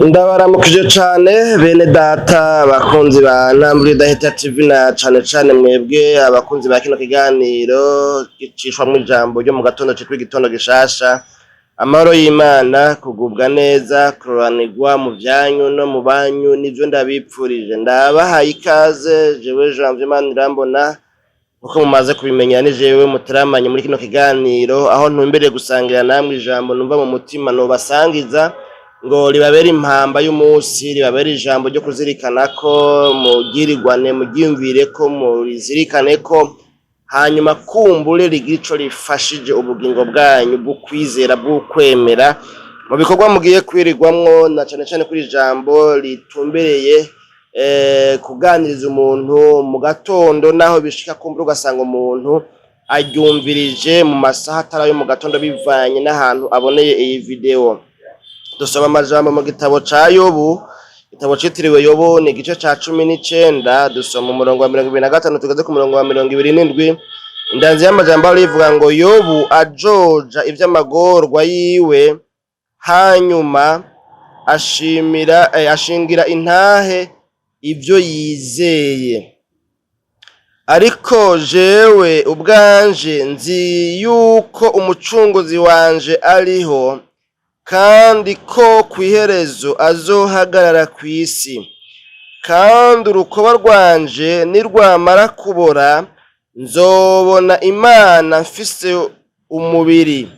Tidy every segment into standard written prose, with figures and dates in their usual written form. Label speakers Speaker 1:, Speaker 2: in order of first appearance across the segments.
Speaker 1: Ndabaramukije cane bene data, bakunzi ba Ntambwe Idahita TV, na cane cane mwebwe abakunzi ba kino kiganiro gicishwamwo ijambo ryo mu gatondo citwa Igitondo Gishasha. Amahoro y'Imana, kugubwa neza, kuroranirwa mu vyanyu no mu banyu nivyo ndabipfurije. Ndabahaye ikaze jewe Janvier Manirambona. Uko mumaze kubimenya, ni jewe muteramanye muri kino kiganiro, aho ntumbereye gusangira namwe ijambo numva mu mutima nobasangiza ngo ribabere impamba y'umunsi, ribabere ijambo ryo kuzirikana ko mugirirwane, muryiyumvire ko murizirikane ko hanyuma kumbure rigira ico rifashije ubugingo bwanyu bw'ukwizera, bw'ukwemera mu bikorwa mugiye kwirirwamwo, na cane cane kuri ijambo ritumbereye kuganiriza umuntu mu gatondo, naho bishika kumbura ugasanga umuntu aryumvirije mu masaha atari ayo mu gatondo, bivanye n'ahantu aboneye iyi video. Dusoma amajambo mu gitabo ca Yobu, igitabo citiriwe Yobu, ni igice ca 19. Dusoma umurongo wa 25 tugeze ku murongo wa 27. Indanzi y'amajambo arivuga ngo: "Yobu ajoja ivy'amagorwa yiwe, hanyuma ashimira ashingira intahe ivyo yizeye. Ariko jewe ubwanje nzi yuko Umucunguzi wanje ariho, kandi ko kw'iherezo azohagarara kw'isi. Kandi urukoba rwanje nirwamara kubora, nzobona Imana mfise umubiri.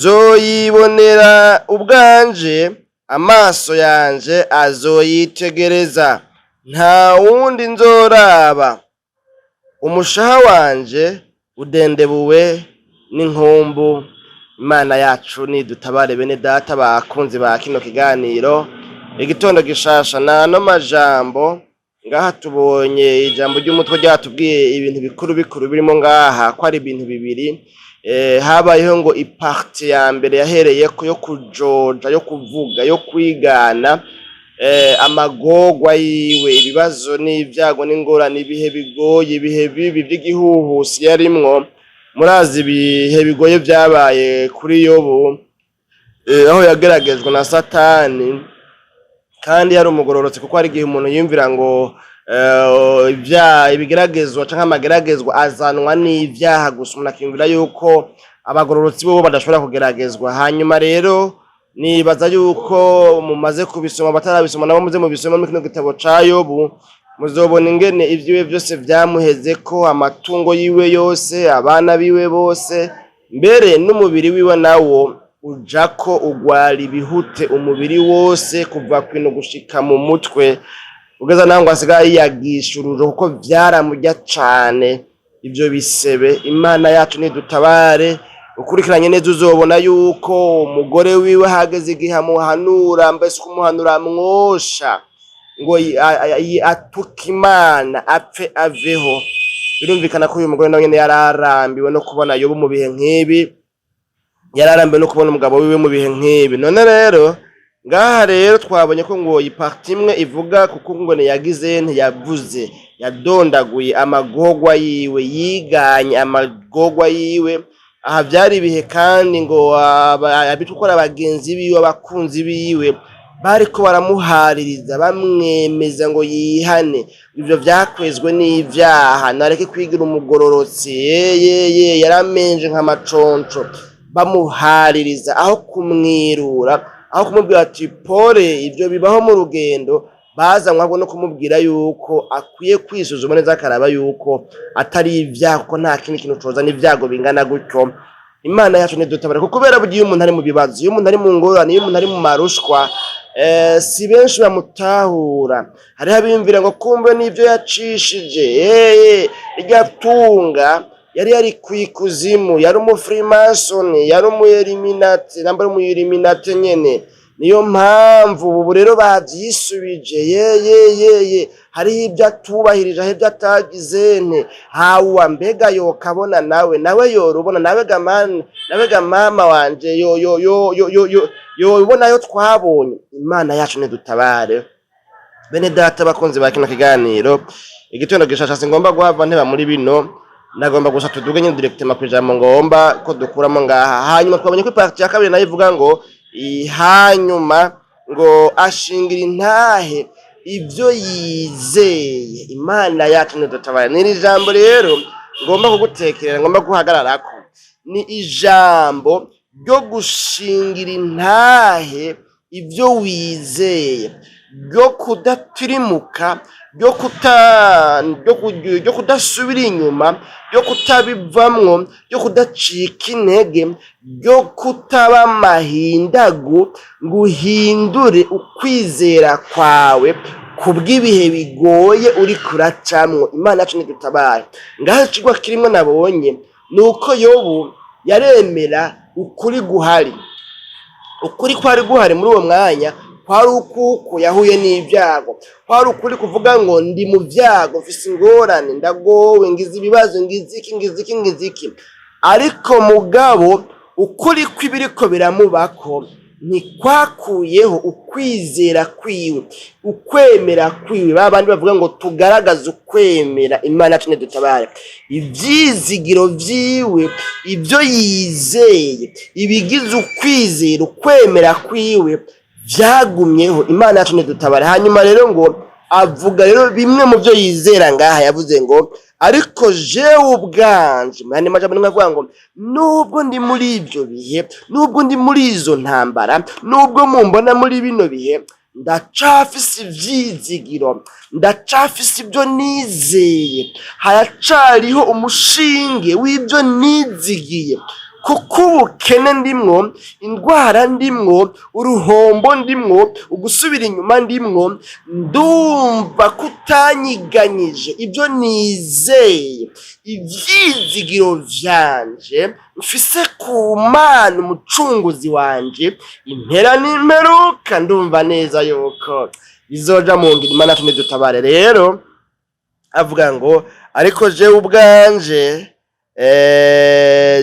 Speaker 1: Nzoyibonera ubwanje, amaso yanje azoyitegereza, nta wundi nzoraba. Umushaha wanje udendebuwe n'inkumbu." Imana yacu nidutabare. Bene data, bakunzi ba kino kiganiro Igitondo Gishasha, nano majambo ngaha tubonye ijambo ry'umutwe ryatubwiye ibintu bikuru bikuru birimo ngaha, ko ari ibintu bibiri. Habayeho ngo i partie ya mbere yahereyeko yo kujoja, yo kuvuga, yo kwigana amagorwa yiwe, ibibazo n'ibyago n'ingorane, ibihe bigoye, ibihe bibi by'igihuhusi yarimwo. Murazi ibihe bigoye vyabaye kuri Yobu, aho yageragejwe na Satani kandi yari umugororotsi, kuko hari igihe umuntu yiyumvira ngo ibyaha, ibigeragezwa canke amageragezwa azanwa n'ivyaha gusa, umuntu akiyumvira yuko abagororotsi bobo badashobora kugeragezwa. Hanyuma rero nibaza yuko mumaze kubisoma, batarabisoma nabo muze mubisoma muri kino gitabo ca Yobu, muzobona ingene ivyiwe vyose vyamuhezeko, amatungo yiwe yose, abana biwe bose, mbere n'umubiri wiwe nawo ujako ugwara ibihute umubiri wose kuva kwino gushika mu mutwe, ugeza naho ngo asigaye yiyagisha urujo kuko vyaramurya cane ivyo bisebe. Imana yacu nidutabare. Ukurikiranye neza uzobona yuko umugore wiwe hageze igihe amuhanura, mbese kumuhanura amwosha ngo atuke Imana, apfe aveho. Birumvikana ko uyu mugore nawe nyene yararambiwe no kubona Yobu mu bihe nk'ibi, yararambiwe no kubona umugabo wiwe mu bihe nk'ibi. None rero ngaha rero twabonye ko ngo iyi partie imwe ivuga kuko ngo ntiyagize, ntiyavuze, yadondaguye amagorwa yiwe, yiganye amagorwa yiwe. Aha vyari ibihe kandi ngo abitwa abagenzi biwe, abakunzi biwe, bariko baramuhaririza, bamwemeza ngo yihane, ivyo vyakwezwe n'ivyaha, nareke kwigira umugororotsi, yeyeye yaramenje nk'amaconco. Bamuhaririza aho kumwirura, aho kumubwira ati: "Pole, ivyo bibaho mu rugendo", bazanywe ahubwo no kumubwira yuko akwiye kwisuzuma neza, akaraba yuko atari ivyaha, kuko nta kindi kintu cozana ivyago bingana gutyo. Imana yacu ntidutabara, kuko kubera burya iyo umuntu ari mu bibazo, iyo umuntu ari mu ngorane, iyo umuntu ari mu marushwa, si benshi bamutahura. Hariho abiyumvira ngo kumbe n'ivyo yacishije irya tunga yari yari kwikuzimu, yari umufrimasoni, yari umu illuminati, namba ari umu illuminati nyene, niyo mpamvu ubu rero bavyisubije. Yeyeyeye, hariho ibyo atubahirije, aho ibyo atagize nte hawa, mbega yokabona nawe, nawe yorubona, nawe gamana, nawe ga mama wanje, yo yo yo yo yo yo yobona yo twabonye. Imana yacu nidutabare. Bene data, bakunzi ba kino kiganiro Igitondo Gishasha, singomba guhava nteba muri bino, nagomba gusa tuduge nyine directement kw'ijambo ngomba ko dukuramo ngaha. Hanyuma twabonye ko i partie ya kabiri nayo ivuga ngo hanyuma Ngo ashingira intahe ibyo yizeye. Imana yacu ntidutabara. Ni iri jambo rero ngomba kugutekerera, ngomba guhagararako, ni ijambo ryo gushingira intahe ibyo wizeye, ryo kudatirimuka, ryo kudasubira inyuma, ryo kutabivamwo, ryo kudacika intege, ryo kutaba amahindagu ngo uhindure ukwizera kwawe kubw'ibihe bigoye uriko uracamwo. Imana yacu ntidutabare. Ngaho icigwa kirimwo nabonye ni uko Yobu yaremera ukuri guhari. Ukuri kwari guhari muri uwo mwanya kwari ukuko yahuye n'ibyago, kwari ukuri kuvuga ngo ndi mu byago, mfise ingorane, ndagowe, ngize ibibazo, ngize iki, ngize iki, ngize iki. Ariko mugabo ukuri kw'ibiriko biramubako ntikwakuyeho ukwizera kwiwe, ukwemera kwiwe. Ba bandi bavuga ngo tugaragaze ukwemera, Imana yacu ntidutabare. Ivyizigiro vyiwe, ibyo yizeye, ibigize ukwizera, ukwemera kwiwe vyagumyeho. Imana yacu ntidutabare. Hanyuma rero ngo avuga rero bimwe mu byo yizera. Ngaha yavuze ngo ariko jewe ubwanje, mu yandi majambo nimwe avuga ngo nubwo ndi muri ibyo bihe, nubwo ndi muri izo ntambara, nubwo mumbona muri bino bihe, ndacafise ivyizigiro, ndacafise ibyo nizeye, haracariho umushinge w'ibyo nizigiye, kuko ubukene ndimwo, indwara ndimwo, uruhombo ndimwo, ugusubira inyuma ndimwo, ndumva kutanyiganyije ibyo nizeye, ivyizigiro vyanje mfise ku Mana umucunguzi wanje, impera n'imperuka ndumva neza yuko bizoja mu ngiro. Imana yacu nidutabare. Rero avuga ngo ariko jewe ubwanje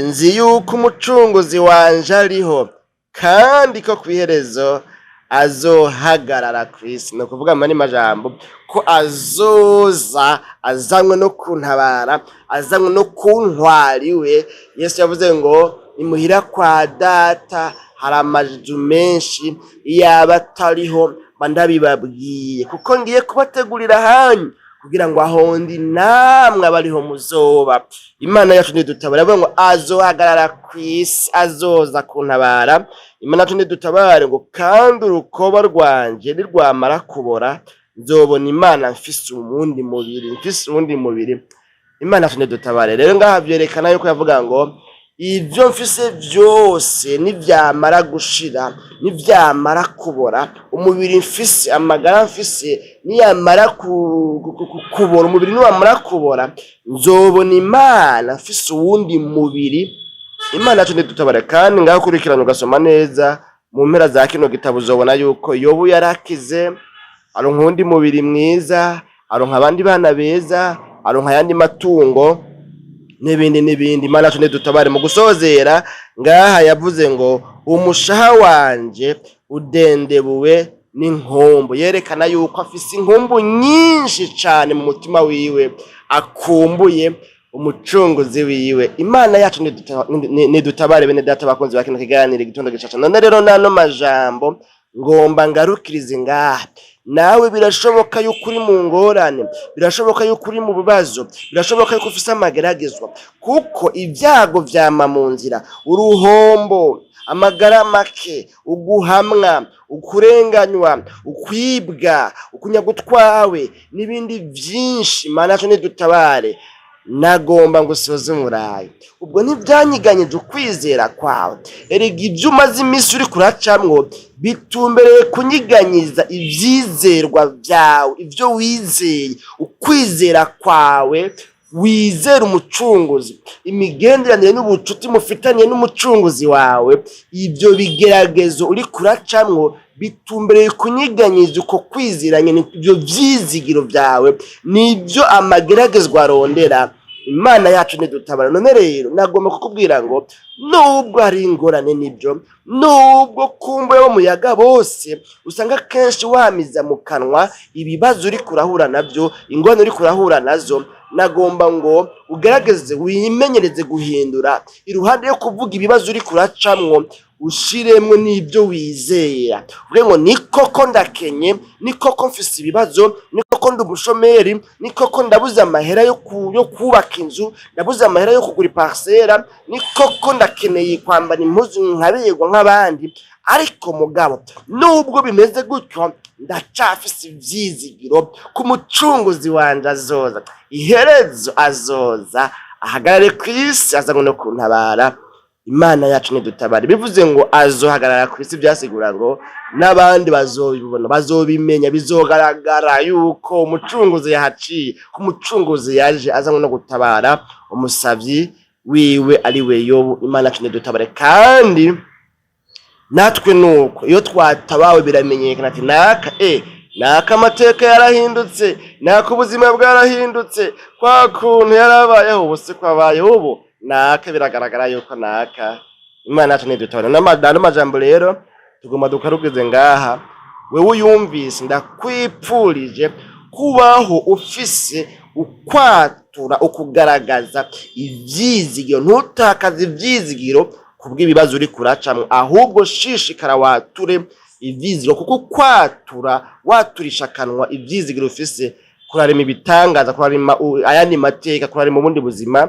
Speaker 1: nzi yuko umucunguzi wanje ariho, kandi ko kw'iherezo azohagarara kw'isi. Ni ukuvuga mu yandi majambo ko azoza azanywe no kuntabara, azanywe no kuntwara iwe. Yesu yavuze ngo imuhira kwa Data hari amazu menshi, iyaba atariho mba ndabibabwiye, kuko ngiye kubategurira ahanyu kugira ngo aho ndi namwe abariho muzoba. Imana yacu ntidutabara. Avuga ngo azohagarara kw'isi, azoza kuntabara. Imana yacu ntidutabare. Ngo kandi urukoba rwanje nirwamara kubora, nzobona Imana mfise uwundi mubiri, mfise uwundi mubiri. Imana yacu ntidutabare. Rero ngaha vyerekana yuko yavuga ngo ibyo mfise vyose nivyamara gushira, nivyamara kubora, umubiri mfise, amagara mfise niyamara kubora, umubiri niwamara kubora, nzobona Imana mfise uwundi mubiri. Imana yacu ntidutabare. Kandi ngaho ukurikirana ugasoma neza mu mpera za kino gitabo, uzobona yuko Yobu yarakize, aronka uwundi mubiri mwiza, aronka abandi bana beza, aronka ayandi matungo n'ibindi n'ibindi. Imana yacu ntidutabare. Mu gusozera ngaha yavuze ngo umushaha wanje udendebuwe n'inkumbu, yerekana yuko afise inkumbu nyinshi cane mu mutima wiwe, akumbuye umucunguzi wiwe. Imana yacu nidutabare. Bene Data bakunzi ba kino kiganiro Igitondo Gishasha, none rero nano majambo ngomba ngarukirize ngaha. Nawe birashoboka yuko uri mu ngorane, birashoboka yuko uri mu bibazo, birashoboka yuko ufise amageragezwa, kuko ibyago vyama mu nzira: uruhombo, amagara make, uguhamwa, ukurenganywa, ukwibwa, ukunyagutwawe n'ibindi vyinshi. Imana yacu nidutabare. Nagomba ngo usoze umurayi, ubwo ntibyanyiganyije ukwizera kwawe. Erega ibyo umaze iminsi uri kuracamwo bitumbereye kunyiganyiza ivyizerwa vyawe, ibyo wizeye, ukwizera kwawe wizera umucunguzi, imigenderanire n'ubucuti mufitanye n'umucunguzi wawe. Ibyo bigeragezo uri kuracamwo bitumbereye kunyiganyiza uko kwiziranye, ibyo vyizigiro vyawe, nibyo amageragezwa arondera. Imana yacu ntidutabara. None rero nagomba kukubwira ngo nubwo hari ingorane, nibyo, nubwo kumbuye bo muyaga bose usanga kenshi wamiza mu kanwa ibibazo uri kurahura nabyo, ingorane uri kurahura nazo, nagomba ngo ugerageze wimenyereze guhindura iruhande yo kuvuga ibibazo uri kuracamwo. Ushiremwo n'ibyo wizera, uvuge ngo: "Ni koko ndakenye, ni koko mfise ibibazo, ni koko ndi umushomeri, ni koko ndabuze amahera yo kubaka inzu, ndabuze amahera yo kugura iparisera, ni koko ndakeneye kwambara impuzu nkaberwa nk'abandi, ariko mugabo nubwo bimeze gutyo ndacafise ivyizigiro ku Mucunguzi wanje azoza, iherezo azoza ahagarare kw'isi azanywe no kuntabara. Imana yacu nidutabare." Bivuze ngo azohagarara kw'isi, vyasigura ngo n'abandi bazobibona, bazobimenya, bizogaragara yuko Umucunguzi yahaciye, ko Umucunguzi yaje azanywe no gutabara umusavyi wiwe, ari we Yobu. Imana yacu nidutabare. Kandi natwe nuko iyo twatabawe biramenyekana, ati: "Naka naka amateka yarahindutse, naka ubuzima bwarahindutse, kwa kuntu yarabayeho ubu si kwabayeho ubu, naka biragaragara yuko naka." Imana yacu nidutabare. N'amajambo rero tugomba dukarugize ngaha. Wewe uyumvise, ndakwipfurije kubaho ufise ukwatura, ukugaragaza ivyizigiro. Ntutakaze ivyizigiro kubw'ibibazo uri kuracamwo, ahubwo shishikara wature ivyizigiro, kuko kwatura waturisha akanwa ivyizigiro ufise kurarema ibitangaza, kurarema ayandi mateka, kurarema ubundi buzima.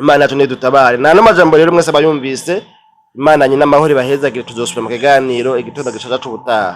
Speaker 1: Imana yacu nidutabare. Nta n'amajambo rero, mwese abayumvise, Imana nyina amahoro ibahezagire. Tuzosubira mu kiganiro igitondo gishaja c'ubutaha.